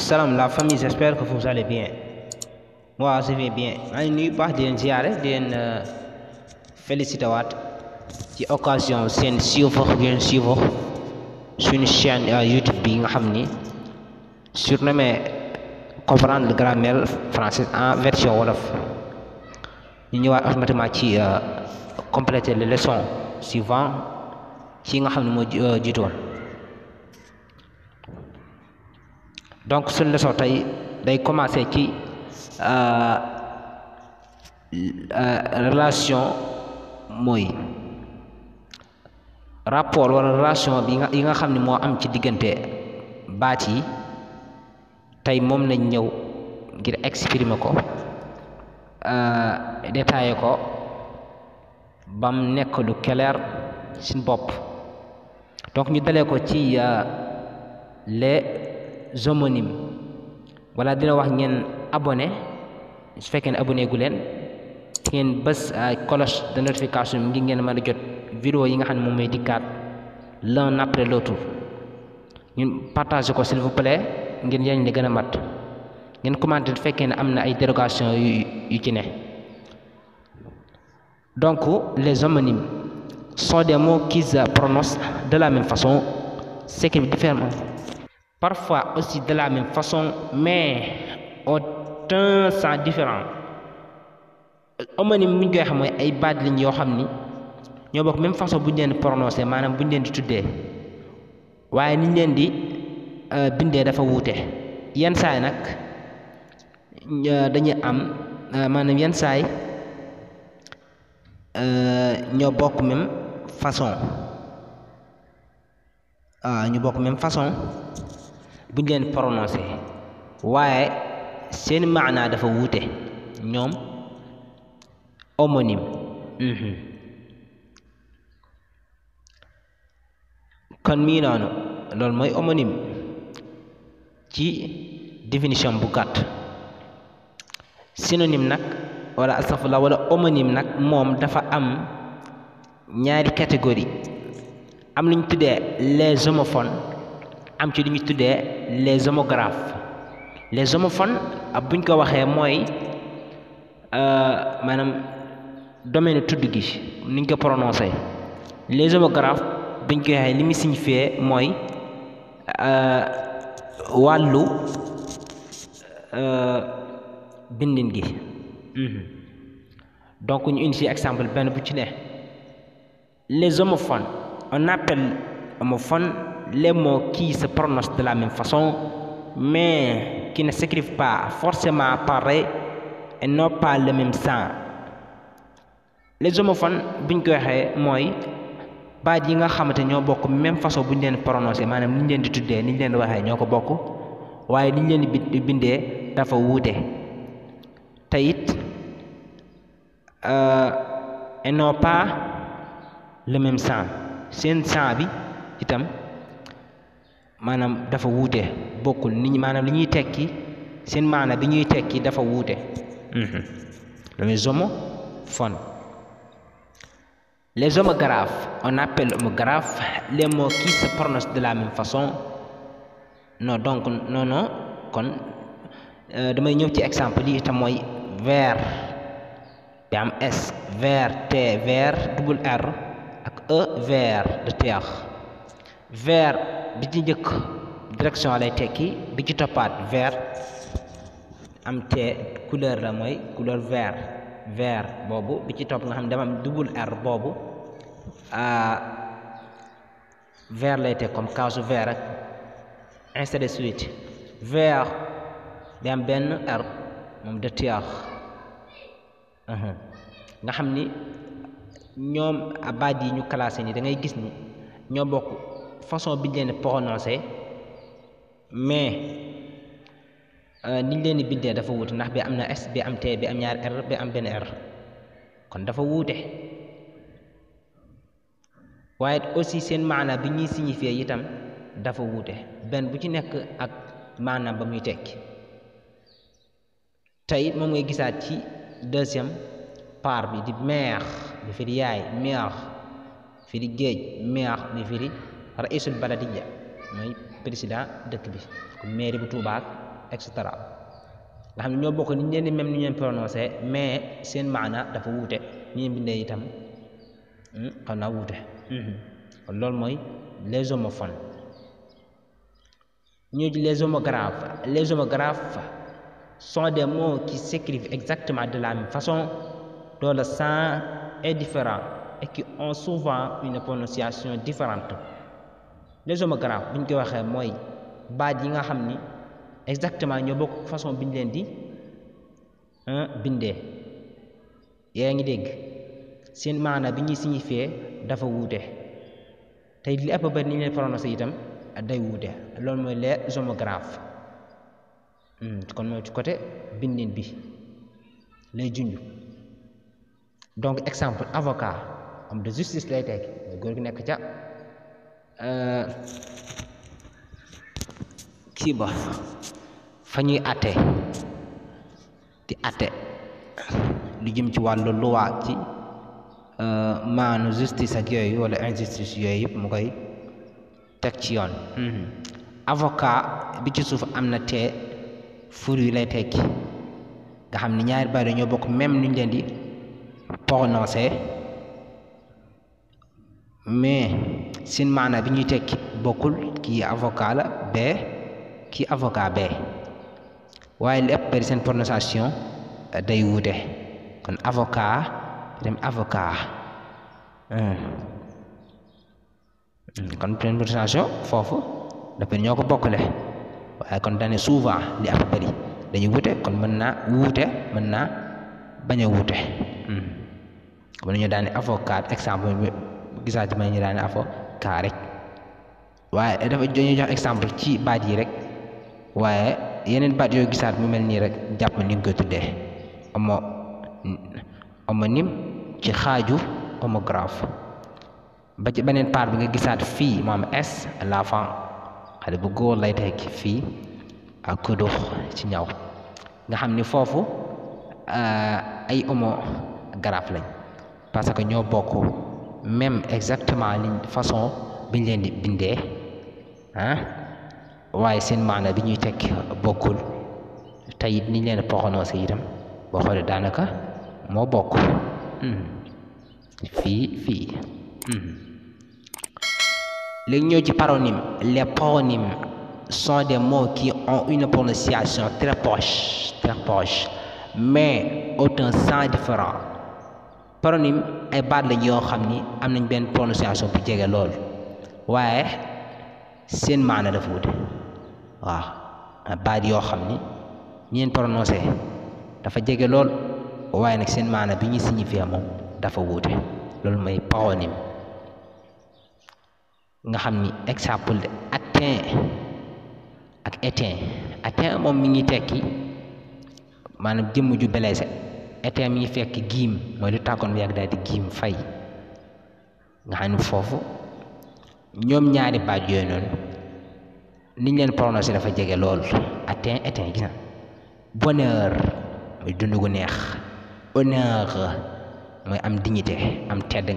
Salam la famille, j'espère que vous allez bien. Moi, je vais bien. maa ngi nuyu baax di leen ziare di leen félicité waat ci occasion seen suivre ngeen suivre suñu chaîne YouTube bi nga xam ni surnommé comprendre la grammaire française en version wolof ñu ñëwaat automatiquement ci compléter les leçons suivant ci nga xam ne moo jiitoon. Donc suñu leçon tey day commencer ci relation mooy rapport wala relation bi yi nga xam ne moo am ci diggante baat yi tey moom lañ ñëw ngir exprimer ko détailler ko bam nekk lu clair suñ bopp. Donc ñu dalee ko ci les homonymes wala dina wax ngeen abonné su fekkee ne abonné gu leen ngeen bës cloche de notification ngir ngeen mën a jot vidéo yi nga xam ne moom may dikkaat l'un après l'autre. ñun partage ko s'il vous plaît ngeen njëriñ li gën a mat. ngeen commenté su fekkee ne am na ay dérogation yu ci ne. Donc les homonymes sont des mots qui se prononcent de la même façon, s'écrivent différemment, parfois aussi de la même façon, mais au d'un sens différent. Homonyme bu ñu koy xam mooy ay baat lañ yoo xam ni ñoo bokk même façon bu ñu leen di prononcé maanaam bu ñu leen di tuddee waaye ni ñu leen di bindee dafa wuute. yenn saay nag dañuy am maanaam yenn saay ñoo bokk même façon ñu bokk même façon bu ñu leen prononcé waaye seen maanaa dafa wuute ñoom homonyme. kon mii noonu loolu mooy homonyme ci définition bu gàtt. synonyme nag wala astafurlah wala homonyme nag moom dafa am ñaari catégorie. am lu ñu tuddee les homophones am ci lu ñu tuddee les homographes. Les homophones buñ ko waxee mooy maanaam domaine tudd gi ni ñu ko prononcé. Les homographes buñ ko waxee li muy signifié mooy wàllu bindin gi. Donc ñu indi ci exemple benn bu ci ne. Les homophones, on appelle homophones les mots qui se prononcent de la même façon mais qui ne s'écrivent pas forcément pareil et n'ont pas le même sens. Les homophones buñ ko waxee mooy baat yi nga xamante ñoo bokk même façon bu ñu leen prononcé maanaam ni ñu leen di tuddee ni ñu leen di waxee ñoo ko bokk waaye ni ñu leen di bindee dafa wuute te it et non pas le même sens. seen sens bi itam maanaam dafa wuute bokkul nit ñi maanaam li ñuy tekki seen maana bi ñuy tekki dafa wuute. Les homophones. Les homographes, on appelle homographes les mots qui se prononcent de la même façon. Non donc non kon damay ñëw ci exemple yi itam mooy vers bi am S, vers T, vers double R ak E, vers de terre. Vers bi ci njëkk direction lay tekki bi ci toppaat vers am T couleur la mooy couleur vert. Vert boobu bi ci topp nga xam ne dama am double R boobu vert lay teg comme kaasu vert ak ainsi de suite. Vert bi am benn R moom de terre nga xam ni ñoom baat yi ñu classé ni da ngay gis ni ñoo bokk façon bi ñu leen di prononcé mais ni ñu leen di bindee dafa wuute ndax bi am na S bi am T bi am ñaari R bi am benn R kon dafa wuute waaye aussi seen maana bi ñuy signifié itam dafa wuute benn bu ci nekk ak maanaam ba muy tekki. tey moom ngay gisaat ci deuxième part bi di mer bi firi yaay mer firi géej mer bi firi raisul baladiya mooy président dëkk bi comme mairie bu Tuubaa et cetera nga xam ne ñoo bokk ni ñu leen di même ni ñu leen prononcé mais seen maana dafa wuute ni ñu bindee itam xam naa wuute kon loolu mooy les homophones. ñu di les homographes sont des mots qui s'écrivent exactement de la même façon dont le sens est différent et qui ont souvent une prononciation différente. Les homographes bu ñu koy waxee mooy baat yi nga xam ni exactement ñoo bokk façon bi ñu leen di bindee yaa ngi dégg seen maana bi ñuy signifier dafa wuute tey li ëpp ba ni ñu leen prononcé itam day wuute loolu mooy les homographes kon mooy ci côté bindin bi lay junj donc exemple avocat homme de justice lay teg mooy góor gi nekk ca kii ba fa ñuy atte di atte lu jëm ci wàllu loi ci maanu justice ak yooyu wala injustice yooyu yëpp mu koy teg ci yoon avocat bi ci suuf am na te fur yu lay tekki nga xam ni ñaari baat ñoo bokk même nuñ leen di prononcer mais seen maana bi ñuy tekki bokkul kii avocat la bee kii avocat bee waaye li ëpp bari seen prononciation day wuute kon avocat dem avocat kon prononciation foofu dafa ñoo ko bokkale waaye kon daane souvent li ëpp bari dañuy wuute kon mën naa wuute mën naa bañ a wuute mën nañu daane avocat exemple bi gisaat ma ñu daane avocat rek waaye dafa dañuy jox exemple ci baat yi rek waaye yeneen baat yooyu gisaat mu mel nii rek jàpp ni nga koy tuddee homonyme ci xaaju homographe ba ci beneen part bi nga gisaat fii mu am s l'enfant xale bu góor lay tekki fii ak kudux ci ñaw nga xam ni foofu ay homographe lañ parce que ñoo bokk même exactement liñ façon biñ leen di bindee waaye seen maana bi ñuy tekki bokkul te it niñ leen prononcé itam boo xoolee daanaka moo bokk fii léegi ñëw ci paronyme les paronymes sont des mots qui ont une prononciation très proche mais ont un sens différent paronyme ay baat lañ yoo xam ni am nañ benn prononciation bu jege lool waaye seen maana dafa wute waaw baat yoo xam ni ñeen prononcé dafa jege lool waaye nag seen maana bi ñuy signifier moom dafa wuute loolu mooy paronyme nga xam ni exemple de atteint ak éteint moom mi ngi tekki maanaam jëmm ju blessé éteint mi ngi fekk giim mooy lu tàkkoon bi yàgg daal di giim fay nga xam ni foofu ñoom ñaari baat yooyu noonu niñ leen prononcé dafa jege lool atteint gis na bonheur mooy dund gu neex honneur mooy am dignité am tedd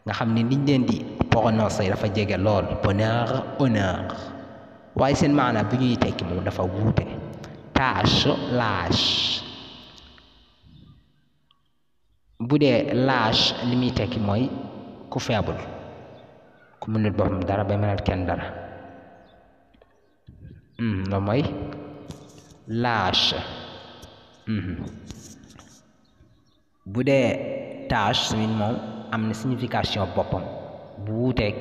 nga xam ni niñ leen di prononcé dafa jege lool bonheur honneur waaye seen maanaam bi ñuy tekki moom dafa wuute tâche lâche bu dee lâche li muy tekki mooy ku faible ku mënul boppam dara bay mënal kenn dara loolu mooy lâche bu dee tâche tamit moom am na signification boppam bu wuuteeg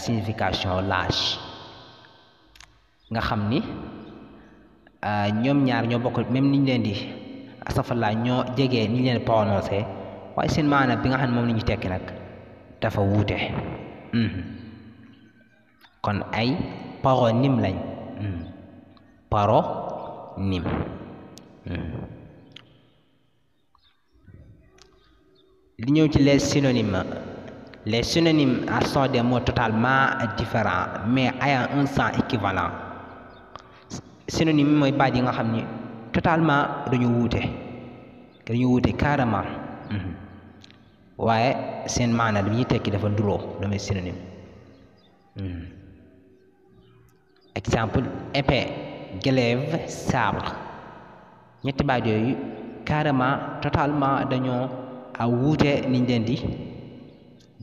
signification lâche nga xam ni ñoom ñaar ñoo bokk même niñ leen di asafala ñoo jege niñ leen prononcé waaye seen maanaam bi nga xam ne moom la ñu tekki nag dafa wuute kon ay paronyme lañ paronyme li ñëw ci les synonymes sont des mots totalement différents mais ayant un sens équivalent synonyme mooy baat yi nga xam ni totalement dañu wuute carrément waaye seen maana bi ñuy tekki dafa nduroo damay synonyme exemple épée glaive sabre ñetti baat yooyu carrément totalement dañoo a wuute niñ leen di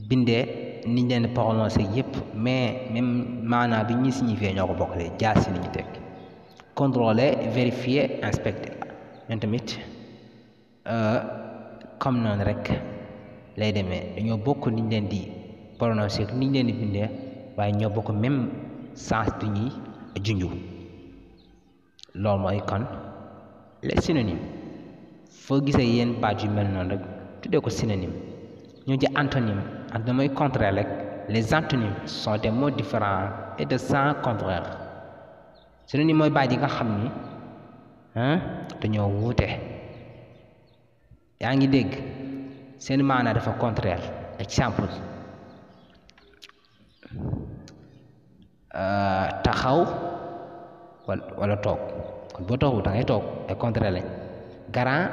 bindee niñ leen di prononcé yépp mais même maanaa bi ñuy signifié ñoo ko bokkale jaasi li ñu teg contrôler vérifier inspecter ñoom tamit comme noonu rek lay demee dañoo bokk niñ leen di prononcé niñ leen di bindee waaye ñoo bokk même sens bi ñuy junju loolu mooy kon les synonymes foo gisee yéen baat yu mel noonu rek tuddee ko synonyme ñu ci antonyme antonyme mooy contraire rek les antonymes sont des mots différents et de sens contraire synonyme mooy baat yi nga xam ni dañoo wuute yaa ngi dégg seen maana dafa contraire exemple taxaw wala toog kon boo toogul da ngay toog ay contraire lañ grand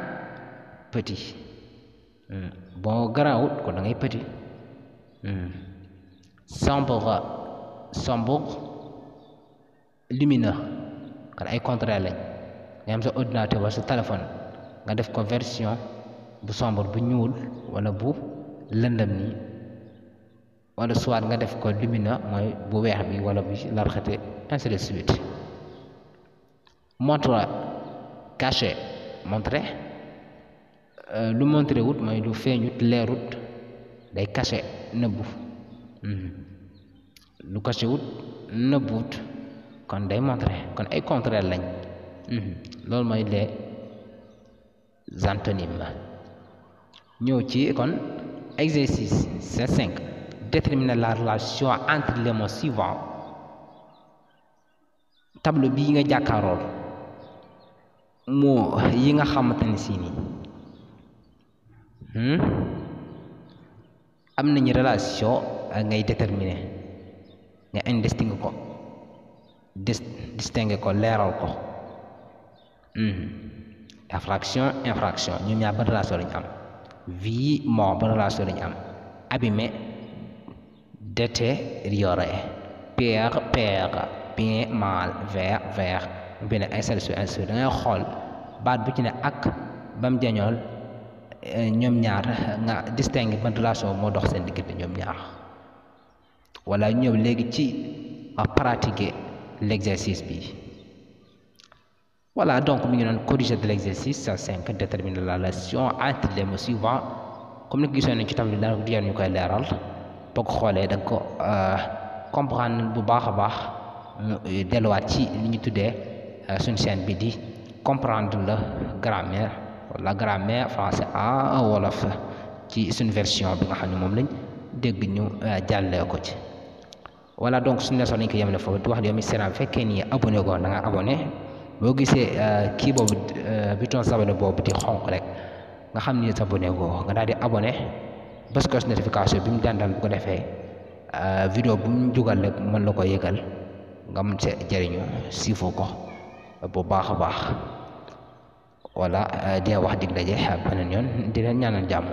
petit boo garaawut kon da ngay petit sombre lumineux kon ay contraire lañ nga am sa ordinateur wala sa téléphone nga def ko version bu sombre bu ñuul wala bu lëndëm nii wala soit nga def ko lumineux mooy bu weex bi wala bu larxate ainsi de suite montre caché montré lu montré wut mooy lu feeñut leerut day caché nëbbu lu caché wut nëbbuwut kon day montré kon ay contraire lañ loolu mooy les antonymes ñëw ci kon exercice C5 déterminer la relation entre les mots suivants tableau bii nga jàkkaarool moo yi nga xamante ne si nii am nañu relation ngay déterminer nga indistingue ko distinguer ko leeral ko infraction ñoom ñaar ban relation lañu am vie mort ban relation lañu am abîmer détériorer père bien mal vers benn ainsi de suite da ngay xool baat bu ci ne ak bam jañool ñoom ñaar nga distingue ban relation moo dox seen diggante ñoom ñaar wala ñëw léegi ci pratiquer l'exercice bi voilà donc mi ngi doon corriger de l'exercice C5 déterminer la relation entre les mots suivants comme ni ko gisoon nañ ci tableau daal di ñu koy leeral boo ko xoolee da nga ko comprendre bu baax a baax mu delluwaat ci li ñu tuddee suñu chaîne bi di comprendre la grammaire français en wolof ci suñu version bi nga xam ne moom lañ dégg ñu jàllee ko ci voilà donc suñu leçon lañ ko yemale foofu di wax yow mi seetaan fekkee ni abonné ko da nga abonné boo gisee kii boobu bouton s'abonner boobu di xonq rek nga xam ni s'abonné ko nga daal di abonné bés ko notification bi mu dàndal bu ko defee vidéo bu mu jugal rek mën la ko yëgal nga mën see jëriñu siifoo ko bu baax a baax voilà di wax dig daje beneen yoon di leen ñaanal jàmm